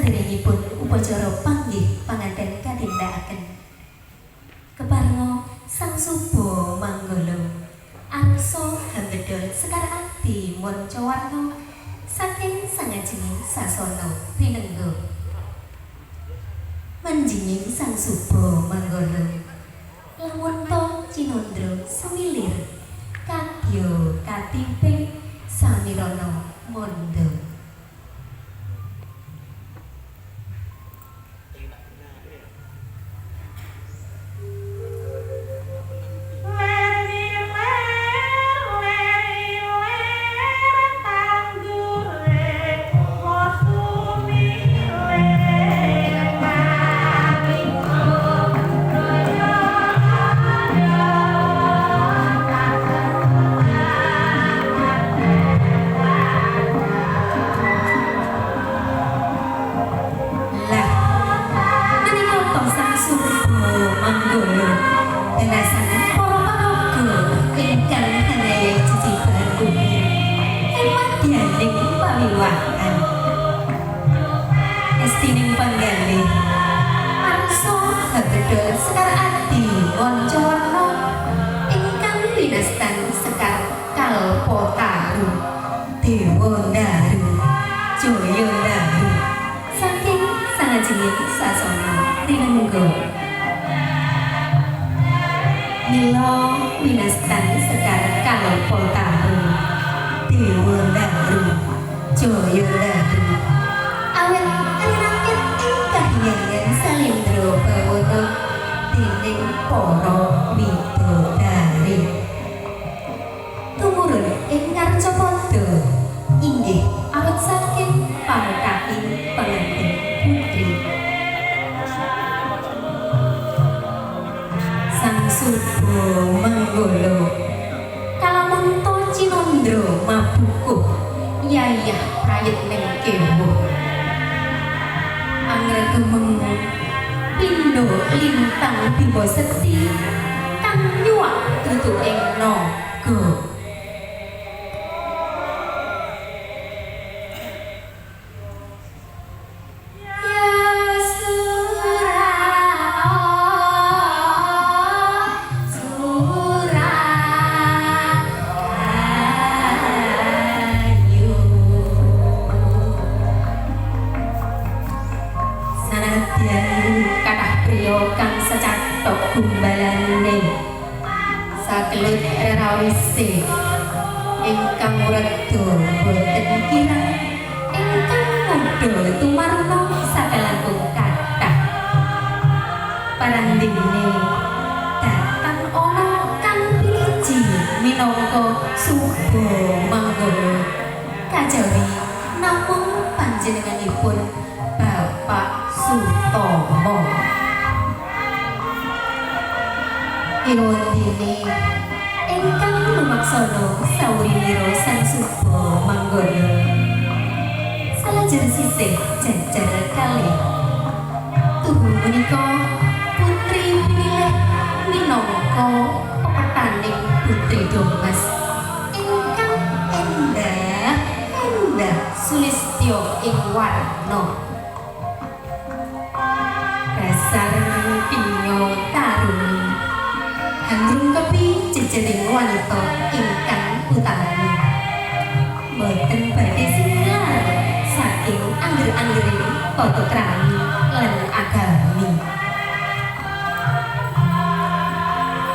Saderengipun upacara panggih panganten katindakaken. Keparenga Sang Suba Manggala arsa hambedol Sekar Adi Mancawarna saking sangajenging sasana rinengga. Manjinging Sang Suba Manggala lamunta cinandra semilir kadya katiping samirana mandha. Sekar Adi Mancawarna ingkang winastan Sekar Kalpataru Dewa Ndaru Jaya Ndaru saking sangajenging sasana rinengga. Mila winastan Sekar Kalpataru Dewa Ndaru Jaya Ndaru awet rinakit ing kahyangan salindra bawana dening para widodari. Tumurun ing Ngarcapada inggih awet saking pamukaking pengantin putri. Sang Suba Manggala kalamunta cinandra mabukuh yayah prayitning kewuh. Angregemeng pindha lintang Bima Sekti kang nyuwak tutuking naga. Sakelut rerawise ingkang wreda boten kirang ingkang mudha tumarna sakalangkung kathah. Parandene datang ana kang piniji minangka Suba Manggala kajawi namung panjenenganipun Bapak Sutomo. Iwandene ingkang lumaksana sawurinira Sang Suba Manggala salajeng sisih jajar kalih tuhu menika putri pinilih minangka pepetaning putri Domas ingkang endah endah sulistya ing warna dasar kinyo taruni hangrungkepi jejering wanita ingkang utami boten badhe singlar saking angger-anggering tata krami lan agami.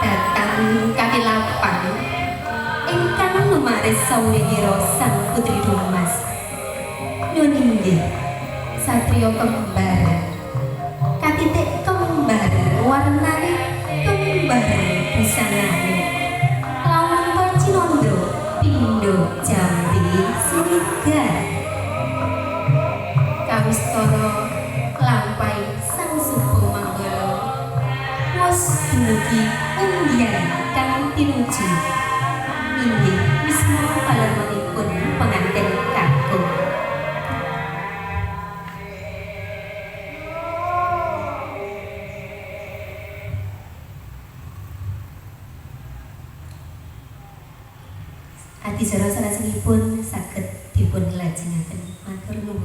Datang kakilapan ingkang lumaris sawurinira Sang Putri Domas nyuwun inggih satriya kembar katitik kembar warnane kembar busanane lamunta cinandra pindha jambi sinigar kawistara lampahi Sang Suba Manggala wos dumugi undian kang tinuju inggih wisma palermanipun pengantin kakung. Adicara salajengipun saged dipun lajengaken. Matur nuwun.